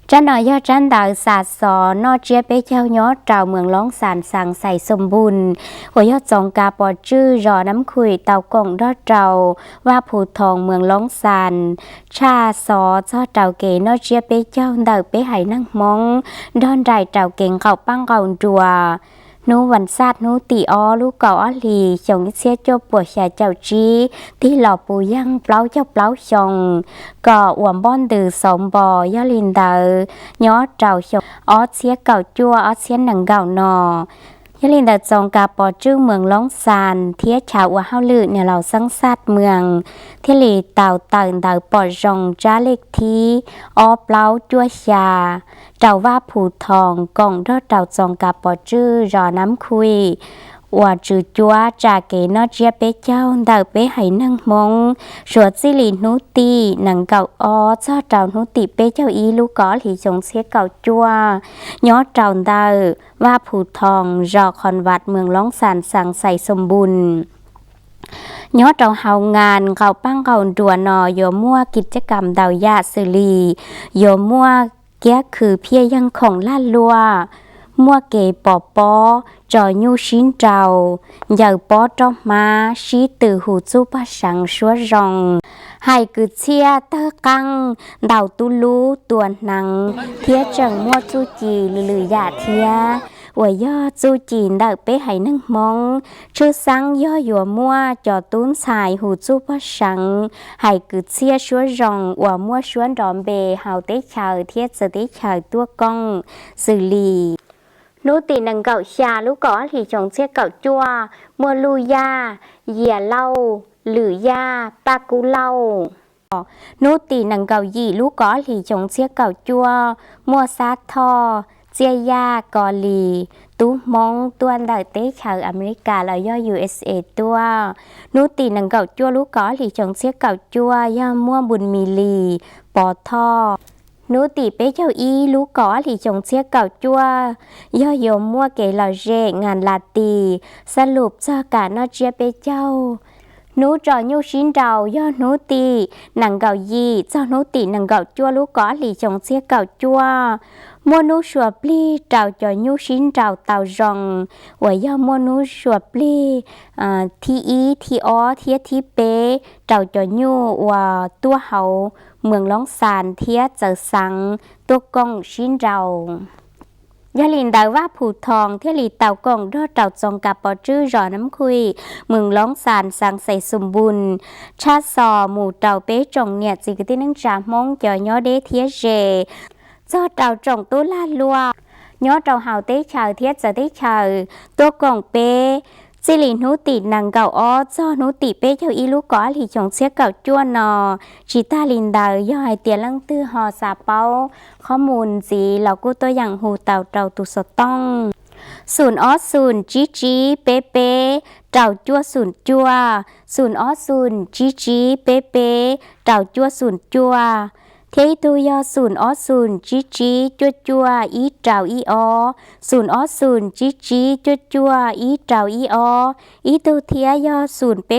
Tsab no yog tsab ntawv xa xov noj tsiab peb caug nyob rau Mws Loob Xas, xeev Xais Xoom Npun, uas yog txoos kav pov tswj zos Nab Khwm tau koom nrog rau Vaj Phu Thoos Mws Loob Xas tshaj xov txog rau kev noj tsiab peb caug ntawm peb haiv neeg Hmoob nrog nraim rau kev nqaum paj nqaum nruas. Hnub vas xaj hnub tim ob lub kaum ob hlis xyoo ib txhiab cuaj puas xya caum tsib, tig los puv yeeg plaub caug plaub xyoo, kom uas npoj ntws xauv npo. Yog li ntawd, nyob rau xyoo ob txhiab kaum cuaj ob txhiab nees nkaum no, yog li ntawd txoos kav pov tswj Mws Loob Xas thiab chav ua hauj lwm niam laus xeeb xaj mws thiaj li tau tawm ntawv pom zoo tsab lej thib ob plaub cuaj xya rau Vaj Phu Thoos koom nrog rau txoos kav pov tswj zos Nab Khwm uas tswv cuab tsa kev noj tsiab peb caug ntawm peb haiv neeg Hmoob suav txij li hnub tim nees nkaum ob txog rau hnub tim peb caug ib lub kaum ob hlis xyoo txhiab kaum cuaj, nyob rau ntawm Vaj Phu Thoos zos Khon Vam Mws Loob Xas, xeev Xais Xoom Npun. Nyob rau hauv ngas nqaum paj nqaum nruas no yuav muaj kis caj kam ntau yam xws li yuav muaj kiab khw phiaj yeeg khoom laj luaj, muaj kev pov pob tso nyuj sib nraus, ncaws pob roj hmab, sib tw hu txuj pog seev suab zoo, hais kwv txhiaj tawg qeej, ntaus tub lub tua hneev, thiab tseem muaj txuj ci lwm lwm yam thiab, uas yog txuj ci ntawm peb haiv neeg Hmoob. Tshwj xeeb yog yuav muaj cov tub ntxhais hu txuj pog seev, hais kwv txhiaj suab zoo uas muaj suab nrov npe hauv teb chaws thiab txawv teb chaws tuaj koom xws li hnub tim nees nkaum xya lub kaum ob hlis xyoo txhiab kaum cuaj, muaj Luj Yaj, Yias Lauj, Lwm Yaj, Paj Kub Lauj. Hnub tim nees nkaum yim lub kaum ob hlis xyoo txhiab kaum cuaj, muaj Xab Thoj, Txiaj Yaj, Kos Lis, tub Hmoob tuaj ntawm teb chaws Amelikas los yog U S A tuaj. Hnub tim nees nkaum cuaj lub kaum ob hlis xyoo txhiab kaum cuaj yog muaj Npus Mis Lis, Pov Thoj. Hnub tim peb caug ib lub kaum ob hlis xyoo txhiab kaum cuaj yog yuav muaj kev lom zem ngas las tis, xab lus txog kam noj tsiab peb caug. Hnub tso nyuj sib nraus yog hnub tim nees nkaum yim txog hnub tim nees nkaum cuaj lub kaum ob hlis xyoo txhiab kaum cuaj. Muaj hnub suav plig rau cov nyuj sib nraus tau zoo, uas yog muaj hnub suav plig thib ib, thib ob thiab thib peb rau cov nyuj uas tuaj hauv Mws Loob Xas thiab txawv xeev tuaj koom sib nraus. Yog li ntawd Vaj Phu Thoos thiaj li tau koom nrog rau txoos kav pov tswj zos Nab Khwm, Mws Loob Xas, xeev Xais Xoom Npun, tshaj xov mus rau peb tsoom niam txiv kwv tij neej tsa Hmoob cov nyob deb thiab ze txog rau tsoom tub lag luam nyob rau hauv teb chaws thiab txawv teb chaws tuaj koom peb txij li hnub tim nees nkaum ob txog hnub tim peb caug ib lub kaum ob hlis xyoo txhiab kaum cuaj no. Tsis tag li ntawd, yog hais tias leej twg ho xav paub qhov mus ntxiv los kuj tuaj yeem hu tau rau tus xov tooj xoom ob xoom tsib tsib peb peb rau cuaj xoom cuaj, xoom ob xoom tsib tsib peb peb rau cuaj xoom cuaj, thiab ib tug yog xoom ob xoom tsib tsib cuaj cuaj ib rau ib ob, xoom ob xoom tsib tsib cuaj cuaj ib rau ib ob, ib tug thiab yog xoom peb